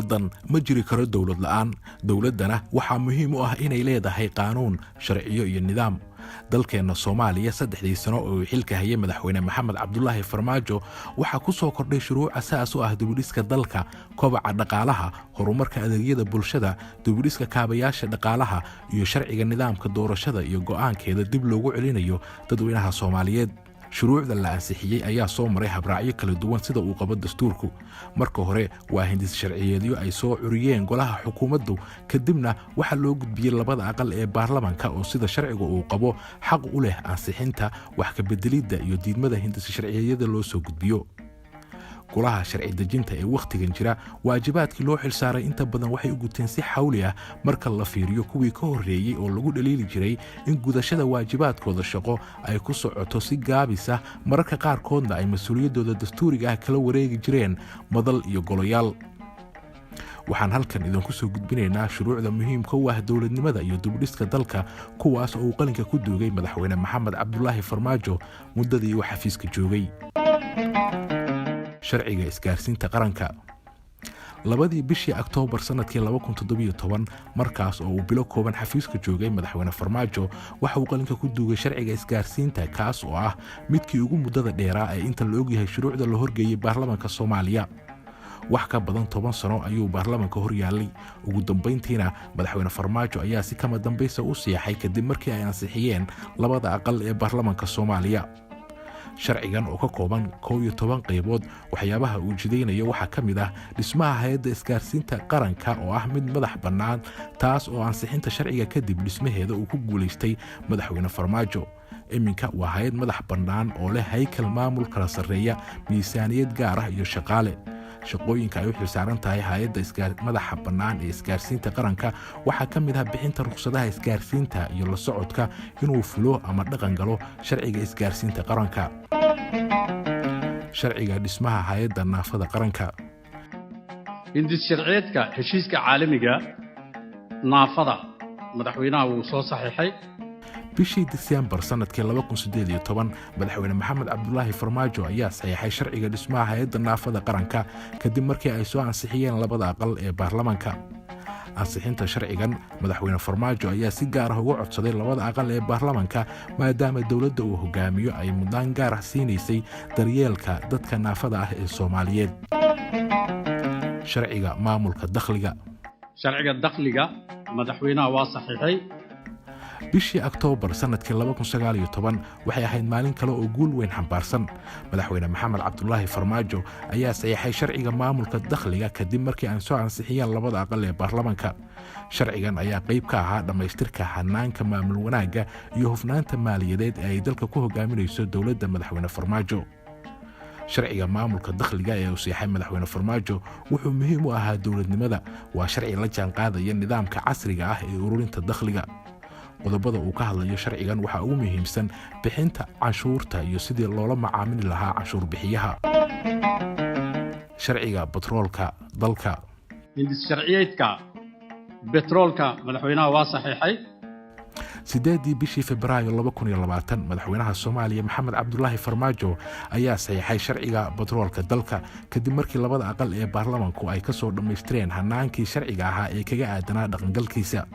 Waddan ma jiri karo dowlad la'aan. Dowladdana waxaa muhiim u ah inay leedahay qaanuun, sharciyo iyo nidaam. Dalkeenna Soomaaliya, 3dii sano oo uu xilka hayay Madaxweyne Maxamed Cabdulaahi Farmaajo, waxaa ku soo kordhay shuruuc asaas u ah dibudhiska dalka, kobaca dhaqaalaha, horumarka adeegyada bulshada, dibudhiska kaabayaasha dhaqaalaha iyo sharciga nidaamka doorashada iyo go'aankeeda dib loogu celinayo dadweynaha Soomaaliyeed. Shuruucda la ansixiyey ayaa soo maray habraacyo kala duwan sida uu qabo dastuurku. Marka hore waa hindis sharciyeedyo ay soo curiyeen golaha xukuumaddu, kadibna waxaa loo gudbiyey labada aqal ee baarlamanka oo sida sharciga uu qabo xaq u leh ansixinta, wax ka bedelidda iyo diidmada hindis sharciyeedyada loo soo gudbiyo. Golaha sharci dejinta ee wakhtigan jira waajibaadkii loo xilsaaray inta badan waxay u guteen si xawli ah marka la fiiriyo kuwii ka horreeyey oo lagu dhaliili jiray in gudashada waajibaadkooda shaqo ay ku socoto si gaabis ah, mararka qaarkoodna ay mas-uuliyaddooda dastuuriga ah kala wareegi jireen madal iyo golayaal. Waxaan halkan idinku soo gudbinaynaa shuruucda muhiimka u ah dowladnimada iyo dibudhiska dalka, kuwaas oo uu qalinka ku duugay Madaxweyne Maxamed Cabdulaahi Farmaajo muddadii uu xafiiska joogay. Sharciga isgaarsiinta qaranka. 2dii bishii Oktoobar sanadkii, markaas oo uu bilo kooban xafiiska joogay Madaxweyne Farmaajo, waxa uu qalinka ku duugay sharciga isgaarsiinta, kaas oo ah midkii ugu muddada dheeraa ee inta la ogyahay shuruucda la horgeeyey baarlamanka Soomaaliya. Wax ka badan 10 sano ayuu baarlamanka hor yaallay. Ugu dambayntiina Madaxweyne Farmaajo ayaa si kama dambaysa u siixay kadib markii ay ansixiyeen labada aqal ee baarlamanka Soomaaliya. Sharcigan oo ka kooban 11 qaybood, waxyaabaha uu jidaynayo waxaa ka mid ah dhismaha hay-adda isgaarsiinta qaranka oo ah mid madax bannaan, taas oo ansixinta sharciga kadib dhismaheeda uu ku guulaystay Madaxweyne Farmaajo. Iminka waa hay-ad madax bannaan oo leh haykal maamul kala sarreeya, miisaaniyad gaar ah iyo shaqaale. Shaqooyinka ay u xilsaaran tahay hay-adda madaxa bannaan ee isgaarsiinta qaranka waxaa ka mid ah bixinta rukhsadaha isgaarsiinta iyo la socodka inuu fulo ama dhaqan galo sharciga isgaarsiinta qaranka. Sharciga dhismaha hay-adda naafada qaranka. Hindis sharciyeedka heshiiska caalamiga naafada, madaxweynaha wuu soo saxiixay. Bishii Disembar sanadkii, Madaxweyne Maxamed Cabdulaahi Farmaajo ayaa saxiixay sharciga dhismaha hay-adda naafada qaranka kadib markii ay soo ansixiyeen labada aqal ee baarlamanka. Ansixinta sharcigan, Madaxweyne Farmaajo ayaa si gaar ah uga codsaday labada aqal ee baarlamanka, maadaama dowladda uu hogaamiyo ay mudnaan gaar ah siinaysay daryeelka dadka naafada ah ee Soomaaliyeed. Sharciga maamulka dakhliga. Sharciga dakhliga madaxweynaha waa saxiixay. Bishii Oktoobar sanadkii, waxay ahayd maalin kale oo guul weyn xambaarsan. Madaxweyne Maxamed Cabdulaahi Farmaajo ayaa saxiixay sharciga maamulka dakhliga kadib markii ay soo ansixiyeen labada aqal ee baarlamanka. Sharcigan ayaa qayb ka ahaa dhammaystirka hanaanka maamul wanaagga iyo hufnaanta maaliyadeed ee ay dalka ku hogaaminayso dowladda Madaxweyne Farmaajo. Sharciga maamulka dakhliga ee uu siixay Madaxweyne Farmaajo wuxuu muhiim u ahaa dowladnimada. Waa sharci la jaanqaadaya nidaamka casriga ah ee ururinta dakhliga. Qodobada uu ka hadlayo sharcigan waxaa ugu muhiimsan bixinta canshuurta iyo sidii loola macaamili lahaa canshuur bixiyaha. Sharciga batroolka dalka. Hindis sharciyeedka betroolka madaxweynaha waa saxiixay. 8dii bishii Febraayo, Madaxweynaha Soomaaliya Maxamed Cabdulaahi Farmaajo ayaa saxiixay sharciga batroolka dalka kadib markii labada aqal ee baarlamanku ay kasoo dhammaystireen hanaankii sharciga ahaa ee kaga aadanaa dhaqangalkiisa.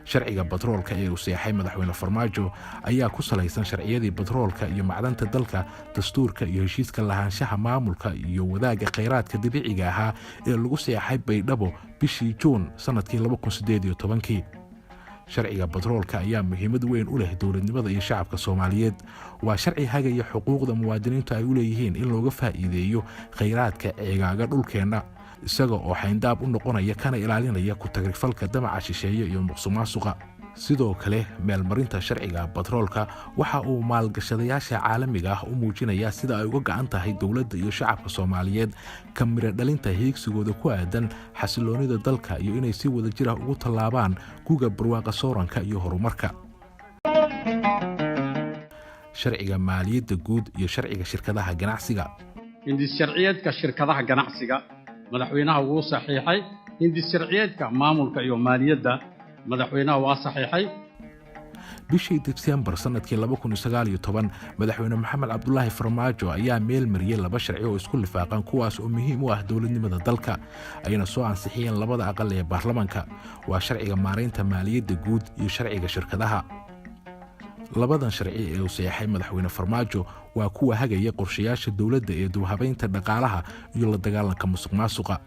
Sharciga batroolka ee uu seexay Madaxweyne Farmaajo ayaa ku salaysan sharciyadii batroolka iyo macdanta dalka, dastuurka iyo heshiiska lahaanshaha, maamulka iyo wadaagga khayraadka dabiiciga ahaa ee lagu seexay Baydhabo bishii Juun sanadkii. Sharciga batroolka ayaa muhiimad weyn u leh dowladnimada iyo shacabka Soomaaliyeed. Waa sharci hagaya xuquuqda muwaadiniintu ay u leeyihiin in looga faa'iideeyo khayraadka ceegaaga dhulkeenna, isaga oo xayndaab u noqonaya kana ilaalinaya ku tagrifalka damaca shisheeye iyo musuqmaasuqa. Sidoo kale, meelmarinta sharciga batroolka waxa uu maalgashadayaasha caalamiga ah u muujinayaa sida ay uga go'an tahay dowladda iyo shacabka Soomaaliyeed ka miro dhalinta hiigsigooda ku aadan xasiloonida dalka iyo inay si wada jir ah ugu tallaabaan guga barwaaqa sooranka iyo horumarka. Sharciga maaliyadda guud iyo sharciga shirkadaha ganacsiga. Hindis sharciyeedka shirkadaha ganacsiga madaxweynaha wuu saxiixay. Hindis sharciyeedka maamulka iyo maaliyadda madaxweynaha waa saxiixay. Bishii Disembar sanadkii 2019, madaxweyne Maxamed Cabdulaahi Farmaajo ayaa meel mariyey laba sharci oo isku lifaaqan, kuwaas oo muhiim u ah dowladnimada dalka, ayna soo ansixiyeen labada aqal ee baarlamanka. Waa sharciga maaraynta maaliyadda guud iyo sharciga shirkadaha. Labadan sharci ee uu saxeexay madaxweyne Farmaajo waa kuwa hagaya qorshayaasha dowladda ee dib u habaynta dhaqaalaha iyo la dagaalanka musuq maasuqa.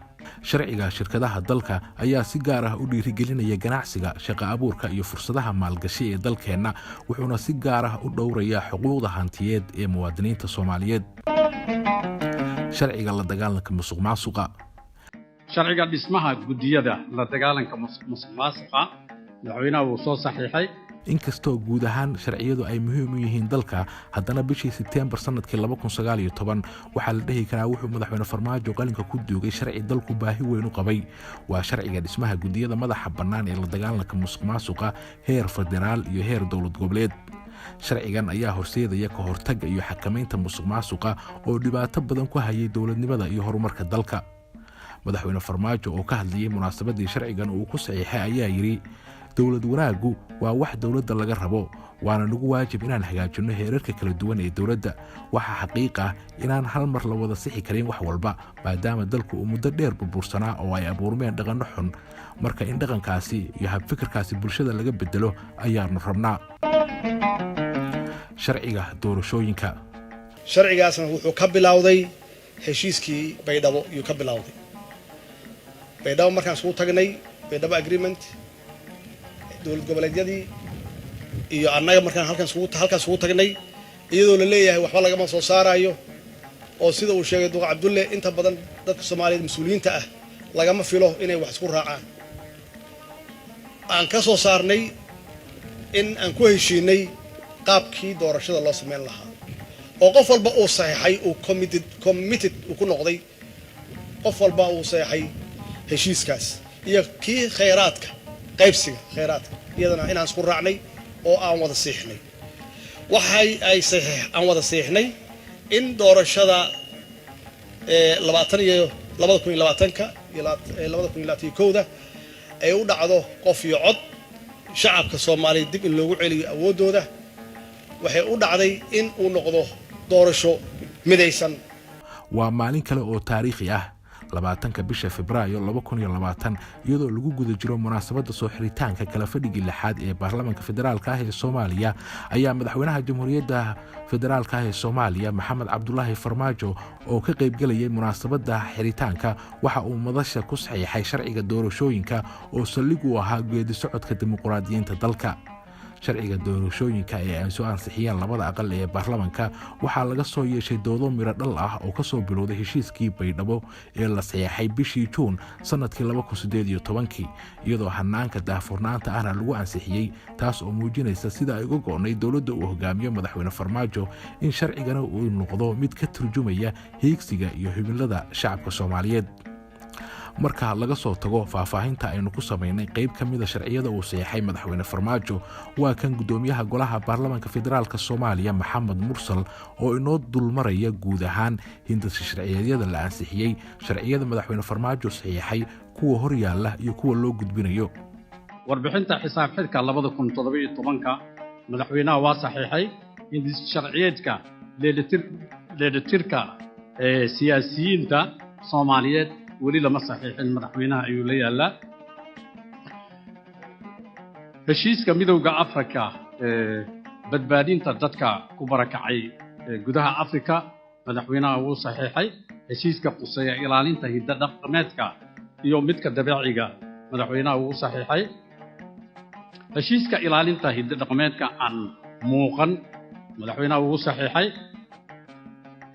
Sharciga shirkadaha dalka ayaa si gaar ah u dhiirigelinaya ganacsiga, shaqo abuurka iyo fursadaha maalgashi ee dalkeenna, wuxuuna si gaar ah u dhowrayaa xuquuqda hantiyeed ee muwaadiniinta Soomaaliyeed. Sharciga la dagaalanka musuq maasuqa. Sharciga dhismaha guddiyada la dagaalanka musuq maasuqa madaxweynaha wuu soo saxiixay. Inkastoo guud ahaan sharciyadu ay muhiim u yihiin dalka, haddana bishii Sebteembar sanadkii 2019 waxaa la dhihi karaa wuxuu madaxweyne Farmaajo qalinka ku duugay sharci dalku baahi weyn u qabay. Waa sharciga dhismaha guddiyada madaxa bannaan ee la dagaalanka musuq maasuqa heer federaal iyo heer dowlad goboleed. Sharcigan ayaa horseedaya ka hortagga iyo xakamaynta musuq maasuqa oo dhibaato badan ku hayay dowladnimada iyo horumarka dalka. Madaxweyne Farmaajo oo ka hadlayay munaasabadii sharcigan uu ku saxiixay ayaa yidhi: "Dowlad wanaaggu waa wax dowladda laga rabo, waana nagu waajib inaan hagaajinno heerarka kala duwan ee dowladda. Waxaa xaqiiq ah inaan hal mar la wada sixi karin wax walba, maadaama dalku uu muddo dheer burbursanaa oo ay abuurmeen dhaqanno xun. Marka in dhaqankaasi iyo habfikirkaasi bulshada laga bedelo ayaanu rabnaa." Sharciga doorashooyinka. Sharcigaasna wuxuu ka bilowday heshiiskii Baydhabo yuu ka bilowday. Baydhabo markaan isugu tagnay, Baydhabo Agreement, dowlad goboleedyadii iyo annaga markaan halkaan isugu tagnay, iyadoo la leeyahay waxba lagama soo saarayo, oo sida uu sheegay Duqa Cabdulle, inta badan dadka Soomaaliyeed mas-uuliyiinta ah lagama filo inay wax isku raacaan, aan ka soo saarnay in aan ku heshiinay qaabkii doorashada loo samayn lahaa, oo qof walba uu saxeexay, uu committed uu ku noqday, qof walba uu saxeexay heshiiskaas, iyo kii khayraadka, qaybsiga khayraadka, iyadana inaan isku raacnay oo aan wada siixnay. Waxay ay saxiix aan wada siixnay in doorashada 2020-ka iyo 2021-da ay u dhacdo qof iyo cod, shacabka Soomaaliyeed dib in loogu celiyo awooddooda. Waxay u dhacday in uu noqdo doorasho midaysan. Waa maalin kale oo taariikhi ah, 20-ka bisha Febraayo 2020, iyadoo lagu guda jiro munaasabadda soo xiritaanka kala fadhigii lixaad ee baarlamaanka federaalka ah ee Soomaaliya, ayaa madaxweynaha Jamhuuriyadda Federaalka ah ee Soomaaliya, Maxamed Cabdulaahi Farmaajo, oo ka qaybgelayay munaasabadda xiritaanka, waxa uu madasha ku saxiixay sharciga doorashooyinka oo saldhig u ahaa geedi socodka dimuqraadiyiinta dalka. Sharciga doorashooyinka ee ay soo ansixiyeen labada aqal ee baarlamanka waxaa laga soo yeeshay doodo miro dhal ah oo kasoo bilowday heshiiskii Baydhabo ee la saxeexay bishii Juun sanadkii 2018-kii, iyadoo hanaanka daahfurnaanta ahna lagu ansixiyey, taas oo muujinaysa sida ay uga go'nay dowladda uu hogaamiyo madaxweyne Farmaajo in sharcigana uu noqdo mid ka turjumaya hiigsiga iyo himilada shacabka Soomaaliyeed. Marka laga soo tago faahfaahinta aynu ku samaynay qayb ka mida sharciyada uu saxeexay madaxweyne Farmaajo, waa kan guddoomiyaha golaha baarlamaanka federaalka Soomaaliya, Maxamed Mursal, oo inoo dulmaraya guud ahaan hindasa sharciyeedyada la ansixiyey, sharciyada madaxweyne Farmaajo saxiixay, kuwa hor yaalla iyo kuwa loo gudbinayo. Warbixinta xisaab xidhka 2017-ka madaxweynaha waa saxiixay. Hindis sharciyeedka dheelitirka ee siyaasiyiinta Soomaaliyeed weli lama saxiixin, madaxweynaha ayuu la yaallaa. Heshiiska Midowda Afrika ee badbaadinta dadka ku barakacay gudaha Afrika madaxweynaha wuu saxiixay. Heshiiska quseeya ilaalinta hidda dhaqameedka iyo midka dabeeciga madaxweynaha wuu saxiixay. Heshiiska ilaalinta hidda dhaqameedka aan muuqan madaxweynaha wuu saxiixay.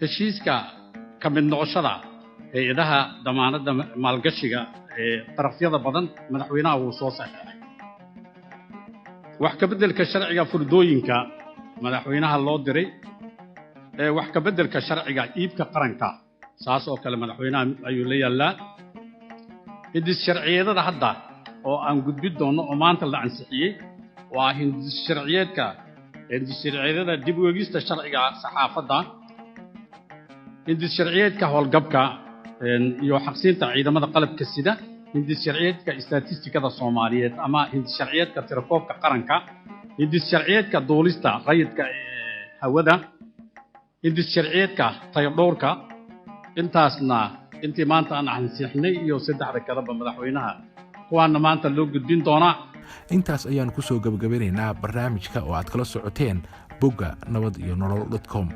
Heshiiska ka mid noqoshada hay-adaha damaanadda maalgashiga ee darafyada badan madaxweynaha wuu soo saxiixay. Wax ka beddelka sharciga furdooyinka madaxweynaha loo diray. Wax ka beddelka sharciga iibka qaranka saas oo kale madaxweynaha ayuu la yaallaa. Hindis sharciyeedada hadda oo aan gudbin doono oo maanta la ansixiyey waa hindis sharciyeedka, hindis sharciyeedada dib u eegista sharciga saxaafadda, hindis sharciyeedka howlgabka iyo xaqsiinta ciidamada qalabka sida, hindis sharciyeedka istatistikada Soomaaliyeed ama hindis sharciyeedka tirakoobka qaranka. Hindis sharciyeedka duulista rayidka ee hawada, hindis sharciyeedka tayadhowrka. Intaasna intii maanta aan ansixnay iyo saddexda kaleba madaxweynaha kuwaana maanta loo gudbin doonaa. Intaas ayaan ku soo gabagabanaynaa barnaamijka oo aad kala socoteen bogga Nabad iyo Nolol com.